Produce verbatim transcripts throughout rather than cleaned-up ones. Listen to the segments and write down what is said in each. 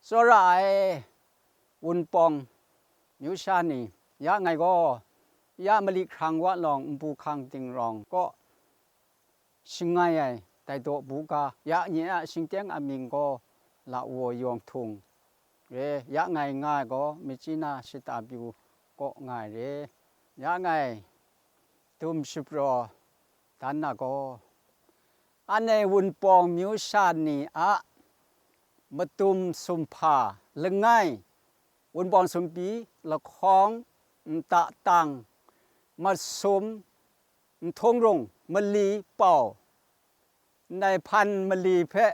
Tsawra ai Wunpawng myu sha ni, ya ngai gaw, ya mali hkrang wa lawng npu hkang ting rawng kaw shangai ai dai daw buga, ya nye a shingteng amying gaw Lawo Yawng Htung re, ya ngai nga ai gaw Myitkyina Shata Pyu kaw nga ai re, ya ngai dum shapraw dan na gaw, anhte Wunpawng myu sha ni a madum sumhpa langai, Wunpawng sumpyi, lahkawng, nta tang, masum, nhtung rung, mali pau, ndai hpan mali hpe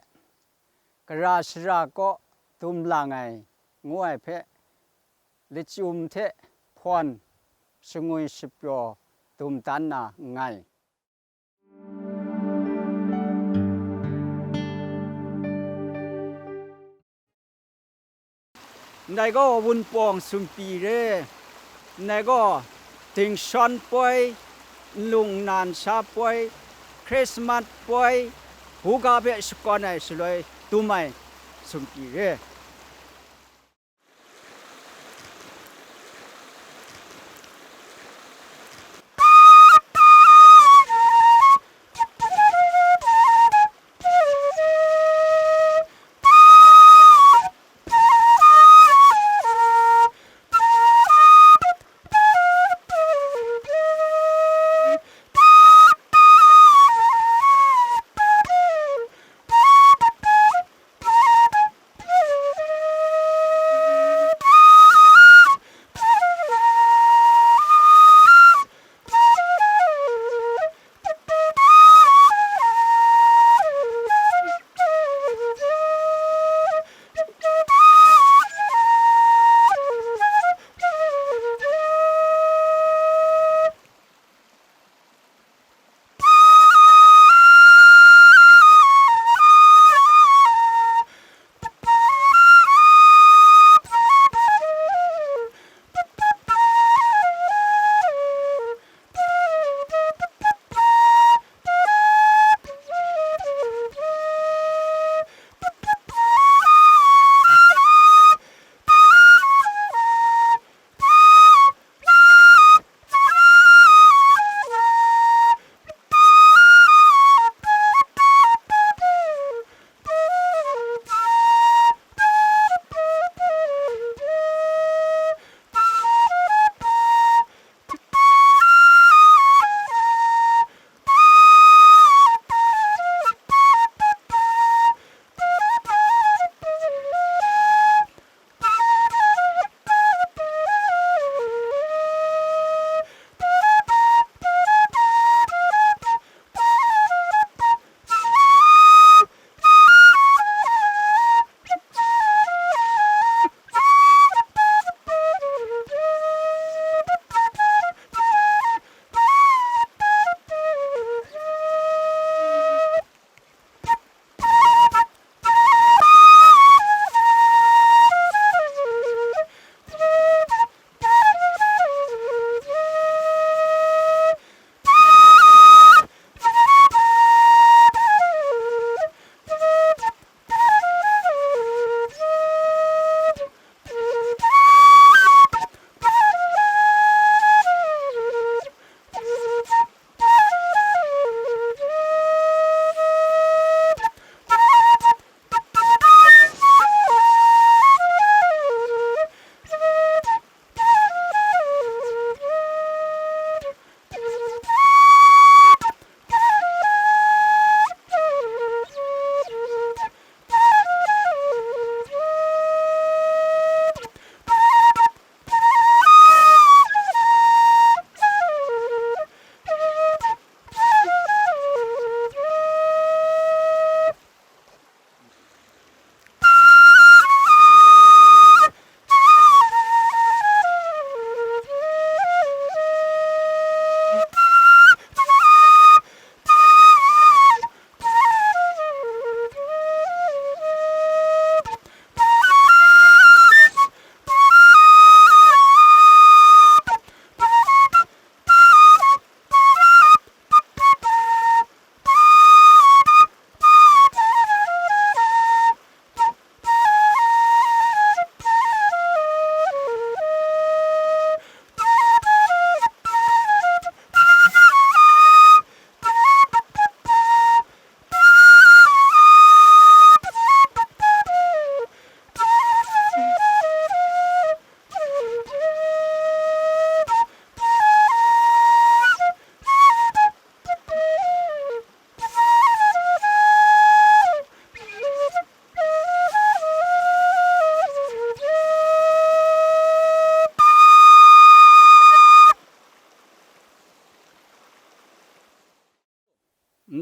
gara shara kaw dum lang ai ngu ai hpe, lachyum hte hpawn shangwi shapyaw dum dan na nngai. Ndai gaw Wunpawng sumpyi re, ndai gaw dingshawn poi, nlung nnan sha poi, Hkrismat poi, buga hpe shakawn ai shaloi dum ai sumpyi re.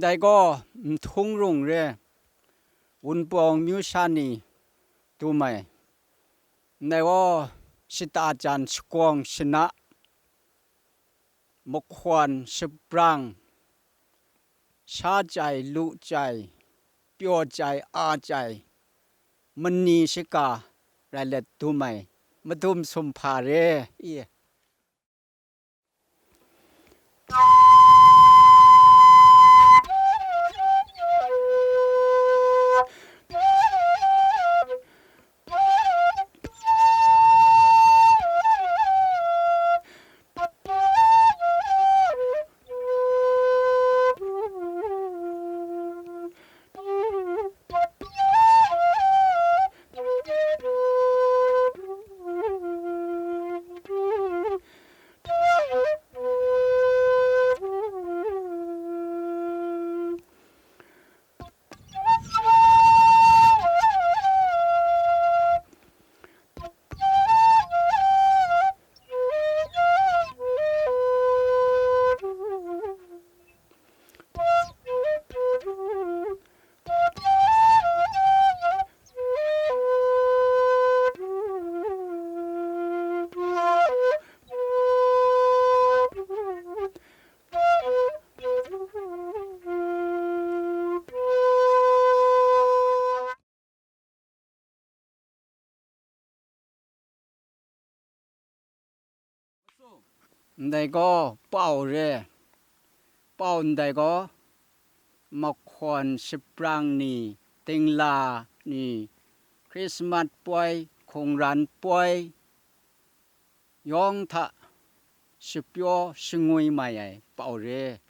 Dai gaw Nhtung Rung re, Wunpawng amyu sha ni dum ai. Ndai gaw shata jan shagawng shana, mahkawn shabrang, sha chyai, lu chyai, pyaw chyai, a chyai, mani shaga rai let dum ai, madum sumhpa re i. Ndai gaw pau re. Pau ndai gaw mahkawn shabrang ni, dingla ni, Hkrismat poi, hkungran poi yawng hta shapyaw shangwi mai ai pau re.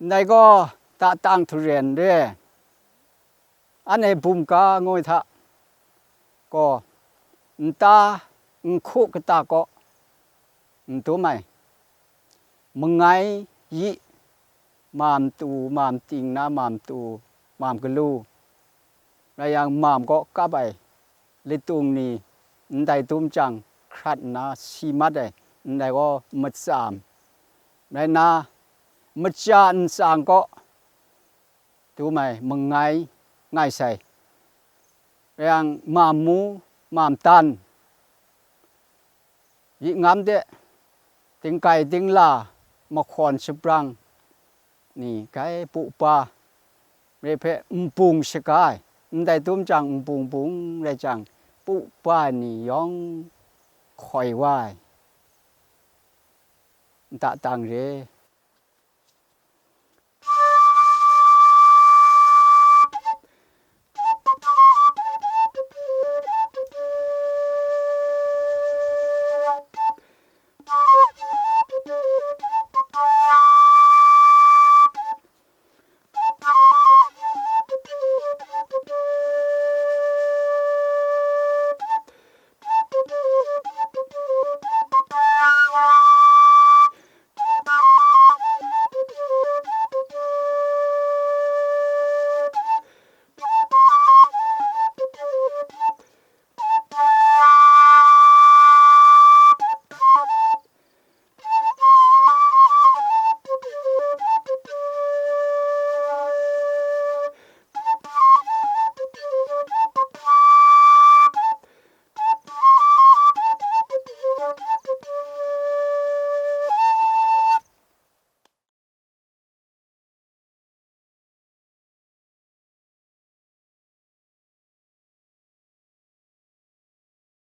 Ndai gaw datang htu ren re. Anhte bumga ngoi hta gaw nta nhku kata kaw n dum ai, mangai yi, mam tu, mam ting na, mam tu, mam galu, rai yang, mam kaw kap ai, litung ni ndai dum jang hkrat nna si mat ai, ndai gaw matsam rai nna, maja ntsang kaw dum ai mangai ngai sai. Rai yang, mam mu, mam tan, yi ngam de, dingkai dingla, mahkawn shabrang ni gai pu pa, re hpe nbung shaga ai, ndai dum jang nbung bung rai jang, pu pa ai ni yawng hkoi wa ai, nta tang re.